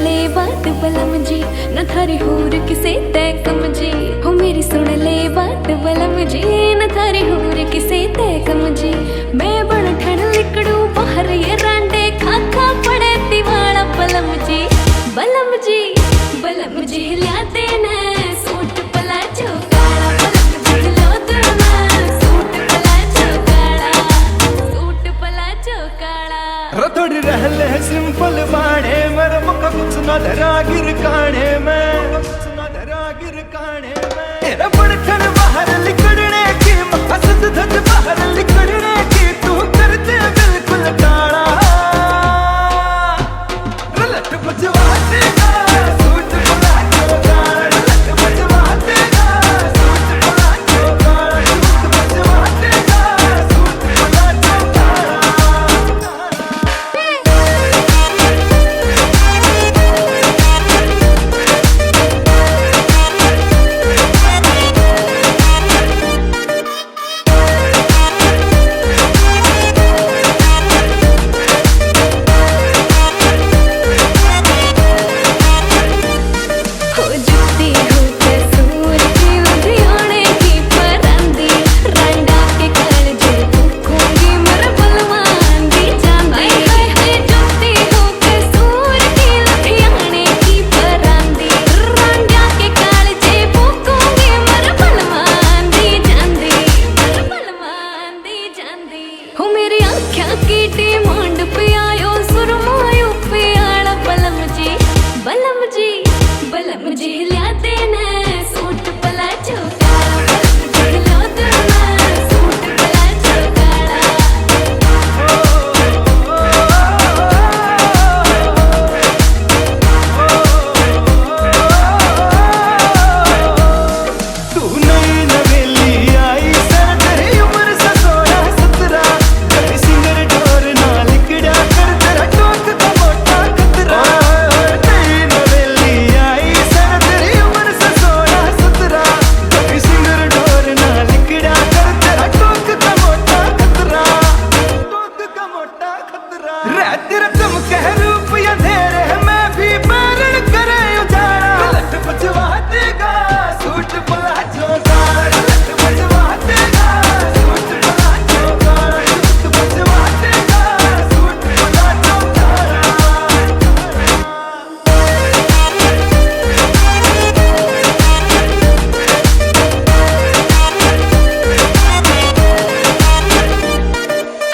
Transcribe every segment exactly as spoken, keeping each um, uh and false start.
ए बात बलम जी, न थारी हूर किसे तै कम जी। हो मेरी सुन ले बात बलम जी, न थारी हूर किसे तै कम जी। मैं बन ठण लिकड़ू बाहर ये रांडे खाखा पड़े दिवाला बलम जी। बलम जी, बलम जी ल्या देने सूट प्लाजो काला, बलम जी ल्या देने सूट प्लाजो काला, सूट प्लाजो काला। रो थोड़ी रह ले सिंपल बाणे में, रो मका कुछ ना धरा गिर काने में, कुछ ना धरा गिर काने में। तेरा बड़ठन बाहर लिकड़ने की, मका सज धज बाहर लिकड़ने की, तू कर दे बिल्कुल टाला। रलट बजवा देगा सूट प्लाजो काला, रलट बजवा देगा सूट प्लाजो काला, रलट बजवा देगा सूट प्लाजो काला। हो जुत्ती हो कसूर की लुधियाने की परांदी, रांडा के कालजे फूकूंगी मर बलवान दी जांदी। हाय, हाय, हाय, जुत्ती हो कसूर की लुधियाने की परांदी, रांडा के कालजे फूकूंगी मर बलवान दी जांदी, मर बलवान दी जांदी। हो मेरी आँख्या की डिमांड पे आयो सुरमायो प्याला बलम जी, बलम जी, बलम जी ल्या देने सूट प्लाजो काला, बलम जी ल्या देने सूट प्लाजो काला। तू नई नवेली आई सर, तेरी उम्र से सोलह सत्रह। जय सिंगर ढोर ना लिकड़ा कर, तेरा टोक का मोटा खतरा। नई नवेली आई सर, तेरी उम्र से सोलह सत्रह। जय सिंगर ढोर ना लिकड़ा कर, तेरा टोक का मोटा खतरा। टोक का मोटा खतरा। रे तेरा चमके रूप अंधेरे में भी बारण करे उजाला। लट बजवा देगा सूट प्लाजो काला, लट बजवा देगा सूट प्लाजो काला, लट बजवा देगा सूट प्लाजो काला।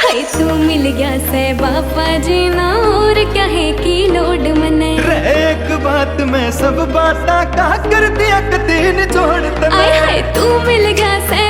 हाय तू मिल गया से बापा जी ना, और क्या है की लोड मने। रे एक बात मैं सब बातां का कर दिया कदीन छोड़ तने। आय हाय तू मिल गया से